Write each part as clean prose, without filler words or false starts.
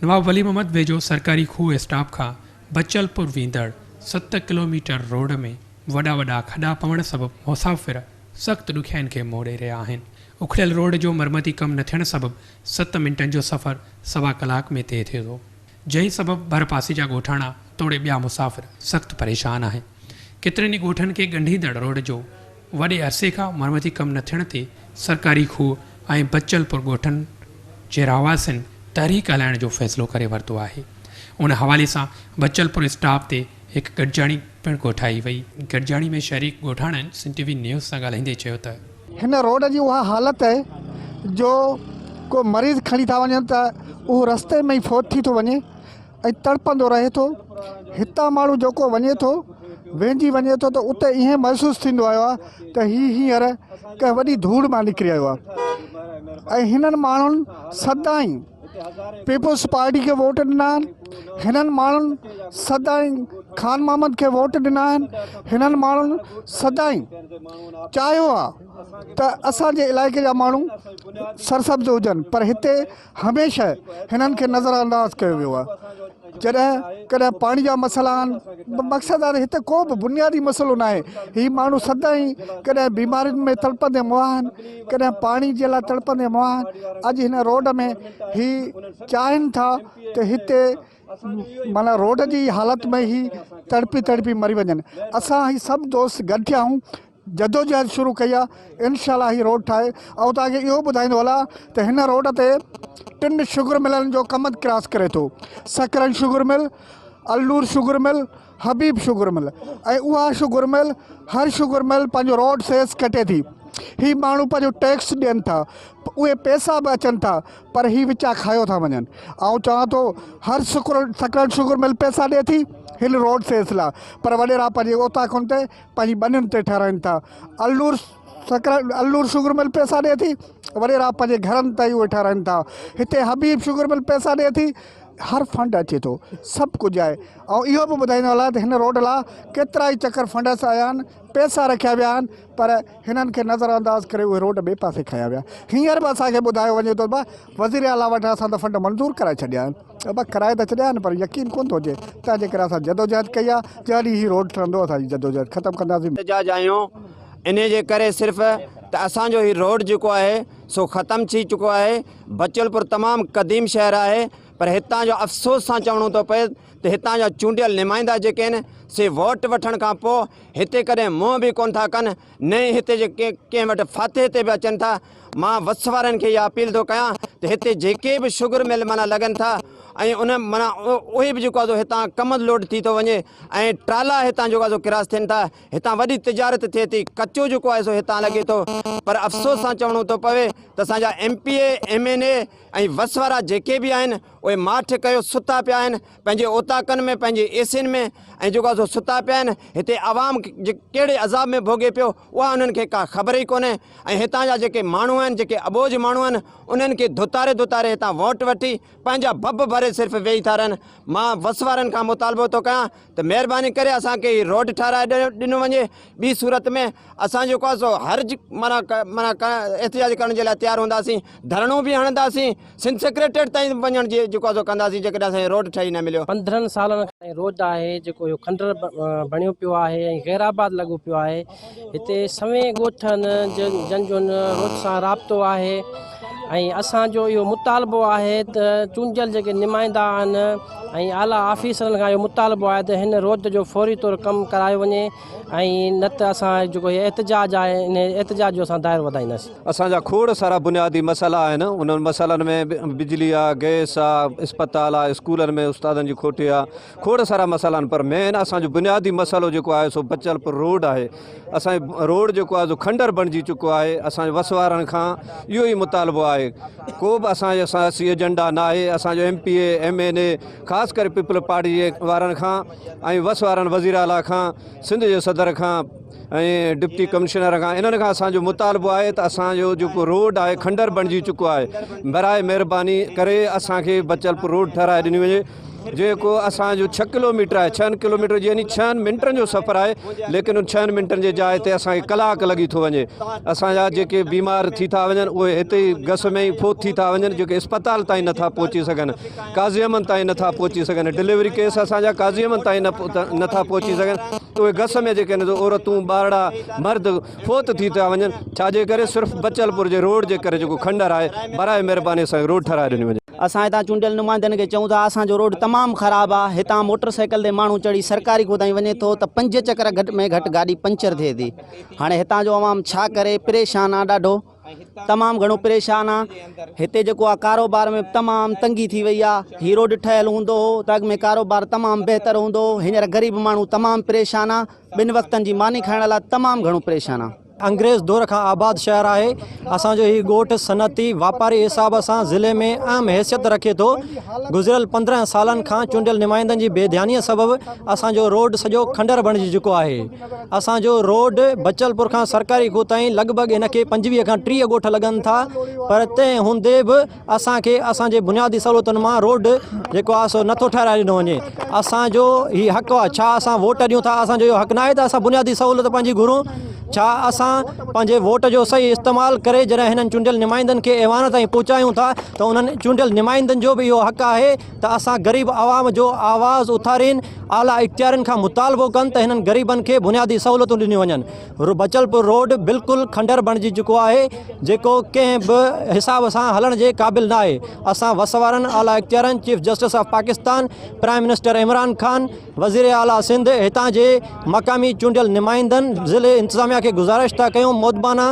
نواب ولي محمد ويجهو سرڪاري کوهه اسٽاپ کان بچلپور ويندڙ ست ڪلوميٽر روڊ ۾ وڏا وڏا کڏا پوڻ سبب مسافر سخت ڏکيائين کي منهن ڏئي رهيا آهن. اکڙيل روڊ جو مرمتي ڪم نه ٿيڻ سبب ست منٽن جو سفر سوا ڪلاڪ ۾ طئي ٿئي ٿو. جنهن سبب ڀرپاسي جا ڳوٺاڻا توڙي ٻيا مسافر سخت پريشان آهن. ڪيترن ئي ڳوٺن کي ڳنڍيندڙ روڊ جو وڏي عرصي کان مرمتي ڪم نه ٿيڻ تي سرڪاري کوهه ۽ بچل پور ڳوٺن جي رهواسين تحريڪ هلائڻ جو فيصلو ڪري ورتو آهي. ان حوالي سان بچل پور اسٽاپ تي هڪ گڏجاڻي پڻ ڪوٺائي وئي. گڏجاڻي ۾ شريڪ ڳوٺاڻن سنڌ ٽي وي نيوز سان ڳالهائيندي چيو ته. هن روڊ جي اها حالت آهي جو ڪو مريض کڻي ٿا وڃن ته اهو رستي ۾ ئي فوت ٿي ٿو وڃي ۽ تڙپندو رهي ٿو. هتان ماڻهو جيڪو وڃي ٿو ويندي وڃي ٿو ته اتي ائين محسوس ٿيندو آيو آهي ته هي هينئر ڪنهن وڏي ڌوڙ مان نڪري آيو آهي ۽ هنن ماڻهن سدائين پيپلز پارٽي کي ووٽ ڏنا آهن هنن ماڻهن سدائين خان محمد کي ووٽ ڏنا آهن هنن ماڻهن سدائين چاهيو آهي ته اسانجي علائقي جا ماڻهو سرسبز هجن پر هتي هميشه هنن کي نظر انداز ڪيو ويو آهي جڏهن ڪڏهن پاڻي جا مسئلا آهن مقصد آهي هتي ڪو به بنيادي مسئلو ناهي هي ماڻهو سدائين ڪڏهن بيمارين ۾ تڙپندي مئا آهن ڪڏهن پاڻي جي لاء تڙپندي مئا آهن اڄ هن روڊ ۾ هي چاهين ٿا ته هتي معنيٰ روڊ جي حالت ۾ هي تڙپي تڙپي مري وڃن اسان هي سڀ دوست گڏ ٿيا آهيون جدوجهد شروع ڪئي آ انشاء الله هي روڊ ٺاهي آئون توهان کي اهو ٻڌائيندو هلان ته هن روڊ تي ٽن شگر ملن جو ڪمند ڪراس ڪري ٿو Sakrand sugar mill Alnoor sugar mill Habib sugar mill ۽ اها شگر مل هر شگر مل پنهنجو روڊ سيس ڪٽي ٿي هي ماڻهو پنهنجو ٽيڪس ڏين ٿا اهي پئسا به اچن ٿا پر هي وچا کايو ٿا وڃن. آئون چوان ٿو هر سڪرنڊ شگر مل پئسا ڏي ٿي هن روڊ سيس لا پر وڏيرا پنهنجي اوطاقن تي پنهنجي ٻنين تي ٺهرائين ٿا. النور سڪرنڊ النور شگر مل پئسا ڏي ٿي وڏيرا پنهنجي گهرن تائين اهي ٺهرائين ٿا. هتي حبيب شگر مل پئسا ڏي ٿي هر فنڊ اچي ٿو سڀ ڪجهه آهي. آئون اهو به ٻڌائيندو هلان ته هن روڊ لا ڪيترائي چڪر فنڊس آيا آهن پئسا رکيا ويا آهن پر هنن کي نظر انداز ڪري اهي روڊ ٻئي پاسي کنيا ويا. هينئر به اسان کي ٻڌايو وڃي ٿو ته وزير اعليٰ وٽ اسان ته فنڊ منظور ڪرائي ڇڏيا آهن. ابا ڪرائي ته ڇڏيا آهن پر يقين ڪونه ٿو اچي. تنهن جي ڪري اسان جدوجهد ڪئي آهي. جنهن ڏينهن هي روڊ ٺهندو اسان جي جدوجهد ختم ڪنداسين. احتجاج آهيون انهي جي ڪري صرف ته اسان جو هي روڊ جيڪو آهي سو ختم ٿي چڪو آهي. بچلپور تمام قديم شهر آهي پر هتان جو افسوس سان چوڻو ٿو پئي ته هتان جا چونڊيل نمائندا جيڪي آهن سي ووٽ وٺڻ کان پوء هتي ڪڏهن منهن به ڪونه ٿا ڪن نه ئي هتي جي ڪنهن وٽ فاتح تي به اچن ٿا. مان وس وارن کي اها اپيل ٿو ڪيان ته هتي جيڪي به شگر مل معنيٰ لڳن ٿا ۽ ان معنيٰ اهي به جيڪو آهي سو هتان ڪمند لوڊ ٿي ٿو وڃي ۽ ٽرالا هتان جيڪو آهي سو ڪراس ٿين ٿا هتان وڏي تجارت ٿئي ٿي ڪچو جيڪو آهي سو هتان لڳي ٿو پر افسوس سان چوڻو ٿو پوي ته اسان جا M P A M N A ۽ وس وارا جيڪي به آهن اهي ماٺ ڪيو ستا پيا آهن پنهنجي اوطاقن ۾ پنهنجي اي سين ۾ ۽ جيڪو آهي سو ستا پيا آهن هتي عوام ڪهڙي عذاب ۾ ڀوڳي پيو اها انهن کي ڪا خبر ئي ڪونهي ۽ هتان جا جيڪي ماڻهو آهن جيڪي اٻوجهه ماڻهو آهن انهن کي ڌتاري ڌتاري هتان ووٽ وٺي پنهنجا ڀڀ ڀري صرف ويهي ٿا رهن مان وس وارن کان مطالبو ٿو ڪيان ته مهرباني ڪري اسان کي هي روڊ ٺهرائي ڏنو وڃي ٻي صورت ۾ اسان جيڪو آهي سو هر معنيٰ معنيٰ احتجاج ڪرڻ جي لاء تيار هونداسين ڌرڻو به هڻنداسين سنڌ سيڪريٽريٽ تائين وڃڻ جي جيڪو آهي سو ڪنداسين جيڪڏهن اسان کي روڊ ٺهي نه مليو. 15 سالن کان روڊ آهي جيڪو اهو کنڊر بڻيو پيو آهي ۽ غير آباد لڳو پيو آهي هتي سوين ڳوٺ آهن جن جو هن روڊ سان رابطو آهي ۽ اسان جو اهو مطالبو آهي ته چونڊيل جيڪي نمائندا آهن ۽ اعليٰ آفيسرن کان اهو مطالبو آهي ته هن روڊ جو فوري طور ڪم ڪرايو وڃي ۽ نه ته اسان جيڪو هي احتجاج آهي ان احتجاج جو اسان دائرو وڌائينداسين. اسان جا کوڙ سارا بنيادي مسئلا آهن انهن مسئلن ۾ بجلي آ گئس آ اسپتال آ اسڪولن ۾ استادن جي کوٽي آ کوڙ سارا مسئلا آهن پر مين اسان جو بنيادي مسئلو جيڪو آهي سو بچلپور روڊ آهي اسان جو روڊ جيڪو آهي سو کنڊر بڻجي چڪو آهي اسان جو وس وارن کان اهو ئي مطالبو آهي ڪو به اسان جو سياسي ايجنڊا نه آهي اسان جو M P A M N A خاص ڪري پيپلز پارٽي جي وارن کان ۽ وس وارن وزير اعليٰ کان سنڌ جي صدر کان ۽ ڊپٽي ڪمشنر کان انهن کان اسان جو مطالبو آهي ته اسان جو جيڪو روڊ آهي کنڊر بڻجي چڪو آهي برائي مهرباني ڪري اسان کي بچلپور روڊ ٺهرائي ڏني وڃي. جيڪو اسان جو ڇهه ڪلوميٽر آهي ڇهن ڪلوميٽر جي يعني ڇهن منٽن جو سفر آهي ليڪن ان ڇهن منٽن جي جاء تي اسان کي ڪلاڪ لڳي ٿو وڃي اسان جا جيڪي بيمار ٿي ٿا وڃن اهي هتي ئي گس ۾ ئي فوت ٿي ٿا وڃن جيڪي اسپتال تائين نٿا پهچي سگهن قاضي احمد تائين نٿا پهچي سگهن ڊليوري ڪيس اسان جا قاضي احمد تائين نٿا پهچي سگهن اهي گس ۾ جيڪي آهن عورتون ٻارڙا مرد فوت ٿي ٿا وڃن ڇا جي ڪري صرف بچلپور جي روڊ جي ڪري جيڪو کنڊر آهي براء مهرباني اسان کي روڊ ٺهرائي ڏني وڃي. اسان هتان چونڊيل نمائندن کي چئون ٿا اسان جو روڊ تمام خراب آ هتان موٽر سائيڪل تي ماڻهو چڙهي سرڪاري کوهه تائين وڃي ٿو ته پنج چڪر گهٽ ۾ گهٽ گاڏي پنچر ٿئي ٿي هاڻي هتان جو عوام ڇا ڪري پريشان آ ڏاڍو تمام گهڻو پريشان آ هتي جيڪو آ ڪاروبار ۾ تمام تنگي ٿي وئي آ هي روڊ ٺهيل هوندو هو ته اڳ ۾ ڪاروبار تمام بهتر هوندو هو هينئر غريب ماڻهو تمام پريشان آ ٻن وقتن جي ماني کائڻ لاء تمام گهڻو پريشان آ. انگريز دور کان آباد شهر آهي. اسان جو هي ڳوٺ صنعتي، واپاري حساب سان ضلعي ۾ اهم حيثيت رکي ٿو. گذريل 15 سالن کان چونڊيل نمائندن جي بي ڌيانيء سبب اسان جو روڊ سڄو کنڊر بڻجي چڪو آهي. اسان جو روڊ بچلپور کان سرڪاري کوهه تائين لڳ ڀڳ هن کي 25 کان 30 ڳوٺ لڳن ٿا پر تنهن هوندي به اسان کي اسان جي بنيادي سهولتن مان روڊ جيڪو آهي سو نٿو ٺهرائي ڏنو وڃي اسان جو هي حق آهي ڇا اسان ووٽ ڏيون ٿا اسان جو اهو حق ناهي ته اسان بنيادي سهولت پنهنجي گهرون ڇا اسان پنهنجي ووٽ جو صحيح استعمال ڪري جڏهن هنن چونڊيل نمائندن کي ايوان تائين پهچايون ٿا ته انهن چونڊيل نمائندن جو به اهو حق آهي ته اسان غريب عوام جو آواز اٿارين اعليٰ اختيارين کان مطالبو ڪن ته هنن غريبن کي بنيادي سهولتون ڏنيون وڃن بچلپور روڊ بلڪل کنڊر بڻجي چڪو آهي جيڪو ڪنهن به حساب سان هلڻ جي قابل ناهي اسان وس وارن اعليٰ اختيارن chief justice of Pakistan prime minister Imran Khan وزير اعليٰ سنڌ هتان جي مقامي چونڊيل نمائندن ضلعي انتظاميا کي گذارش ٿا ڪيون مودبانه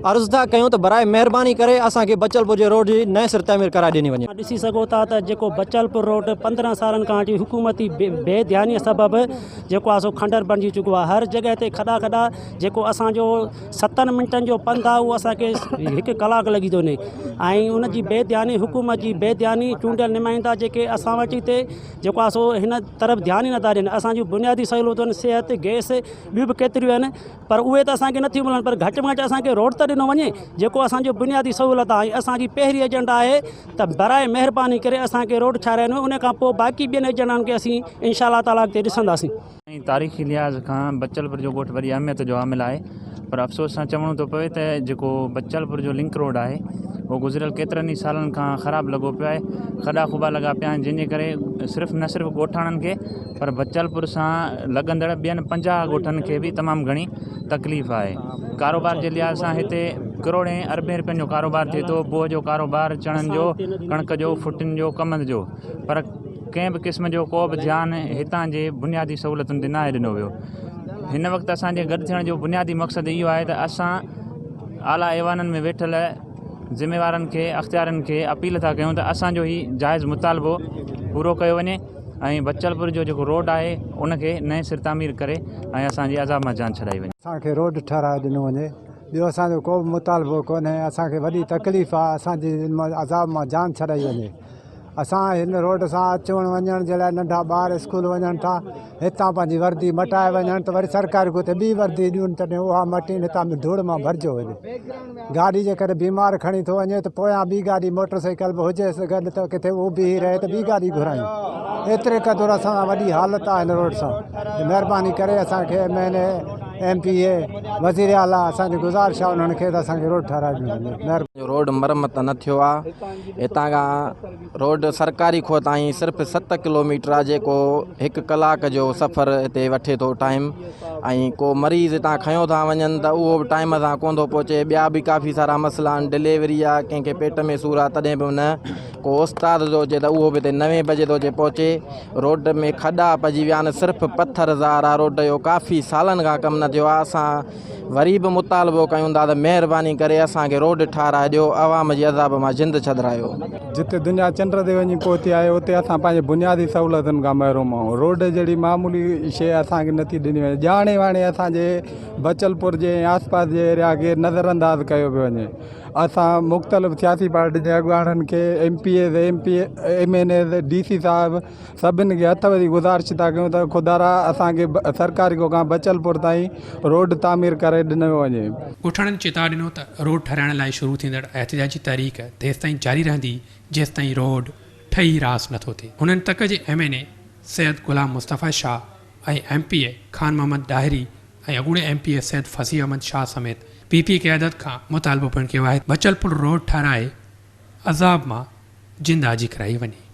عرض ٿا ڪيون ته براء مهرباني ڪري اسان کي بچلپور جي روڊ جي نئين سر تعمير ڪرائي ڏني وڃي. ڏسي سگهو ٿا ته جيڪو بچلپور روڊ 15 سالن کان وٺي حڪومتي بي ڌياني سبب جيڪو آهي سو کنڊر بڻجي چڪو آهي هر جڳهه تي کڏا کڏا جيڪو اسان جو ستن منٽن جو پنڌ آهي اهو اسان کي هڪ ڪلاڪ لڳي ٿو وڃي ۽ ان جي بي ڌياني حڪومت جي بي ڌياني چونڊيل نمائندا جيڪي اسان وٽ هتي جيڪو آهي سو هن طرف ڌيان ئي نٿا ڏين اسان جون بنيادي سهولتون آهن صحت گئس ٻيون به ڪيتريون آهن پر اهي ته اسان کي نٿيون ملن پر گهٽ ۾ گهٽ اسان کي روڊ ته ڏنو وڃي جيڪو اسان جو بنيادي سهولت آهي اسان جي پهرين ايجنڊا آهي ته براء مهرباني ڪري اسان کي روڊ ٺاهرائي ڏنو ان کان پوء باقي ٻين ايجنڊائن کي اسين انشاء الله تعالٰي اڳتي ڏسنداسين. ۽ تاريخي لحاظ کان بچلپور جو ڳوٺ وڏي اهميت جو حامل آهي پر افسوس سان چوڻو ٿو پوي ته جيڪو بچلپور جو لنڪ روڊ آهي اهو گذريل ڪيترن ئي سالن کان خراب لڳو پيو آهي کڏا کوٻا لڳا پيا آهن جنهن جي ڪري صرف نه صرف ڳوٺاڻن کي پر بچلپور سان لڳندڙ ٻين 50 ڳوٺن کي به تمام گهڻي تڪليف آهي ڪاروبار جي لحاظ سان هتي ڪروڙين اربين روپين جو ڪاروبار ٿئي ٿو بوهه جو ڪاروبار چڻن جو ڪڻڪ جو ڦٽين جو ڪمند جو پر ڪنهن به قسم جو ڪو به ڌيان هتان جي بنيادي سهولتن تي ناهي ڏنو ويو. هن وقت اسان جي گڏ ٿيڻ جو بنيادي مقصد اهو آهي ته اسان اعليٰ ايوانن ۾ ويٺل ذميوارن کي اختيارين کي اپيل ٿا ڪيون ته اسان جو هي جائز مطالبو پورو ڪيو وڃي ۽ بچلپور جو جيڪو روڊ آهي ان کي نئين سر تعمير ڪري ۽ اسان جي عذاب مان جان ڇڏائي وڃي. اسان کي روڊ ٺهرائي ڏنو وڃي ٻيو اسان جو ڪو به مطالبو ڪونهي اسان کي وڏي تڪليف آهي اسان جي عذاب مان جان ڇڏائي وڃي. اسان هن روڊ سان اچڻ وڃڻ جي لاء ننڍا ٻار اسڪول وڃن ٿا هتان پنهنجي وردي مٽائي وڃن ته وري سرڪاري اتي ٻي وردي ڏين تڏهن اها مٽين هتان به ڌوڙ مان ڀرجيو وڃي گاڏي جي ڪري بيمار کڻي ٿو وڃي ته پويان ٻي گاڏي موٽر سائيڪل به هجيس گڏ ته ڪٿي اهو بيهي رهي ته ٻي گاڏي گهرايون ايتري قدر اسان سان وڏي حالت آهي هن روڊ سان مهرباني ڪري اسان کي M N A M P A وزير اعليٰ اسان جي گذارش آهي انهن کي ته اسان کي روڊ ٺهرائي ڏنو وڃي. روڊ مرمت نه ٿيو آهي هتان کان روڊ سرڪاري کوهه تائين صرف 7 ڪلوميٽر آهي جيڪو هڪ ڪلاڪ جو سفر هتي وٺي ٿو ٽائيم ۽ ڪو مريض هتان کنيو ٿا وڃن ته اهو به ٽائيم سان ڪونه ٿو پهچي ٻيا به ڪافي سارا مسئلا آهن ڊليوري آهي ڪنهن کي پيٽ ۾ سور آهي تڏهن به نه ڪو استاد ٿو اچي ته اهو به هتي نوين بجي ٿو اچي پهچي روڊ ۾ کڏا پئجي ويا آهن صرف پٿر ظاهر آهي روڊ جو ڪافي سالن کان ڪم نه ٿيو آهي اسان وري به مطالبو ڪيون ٿا ته مهرباني ڪري اسان کي روڊ ٺاهرائي ڏيو عوام جي عذاب مان جند ڇڏرايو. جتي دنيا چنڊ تي وڃي پهتي آهي اتي اسان پنهنجي بنيادي سهولتن کان محروم آهيون روڊ جهڙي معمولي شيء اسان کي نٿي ڏني وڃي ڄاڻي واڻي اسان جي بچلپور جي ۽ آس پاس جي ايريا کي نظر انداز ڪيو پيو وڃي اسان مختلف سياسي پارٽين جي اڳواڻن کي M P As M P M N As D C صاحب سڀن کي هٿ وڌي گذارش ٿا ڪيون ته خدارا اسان کي سرڪاري کوهه کان بچلپور تائين روڊ تعمير ڪري ڏنو وڃي. ڳوٺاڻن چتاء ڏنو ته روڊ ٺهرائڻ لاء شروع ٿيندڙ احتجاجي تحريڪ تيستائين جاري رهندي جيستائين روڊ. ٺهي راس نٿو ٿئي. هنن تڪ جي M N A Syed Ghulam Mustafa Shah ۽ M P A Khan Muhammad Dahri ۽ اڳوڻي M P A Syed Fasih Ahmed Shah سميت پي پي قيادت کان مطالبو پڻ ڪيو آهي بچل پور روڊ ٺهرائي عذاب مان جند آجي ڪرائي وڃي.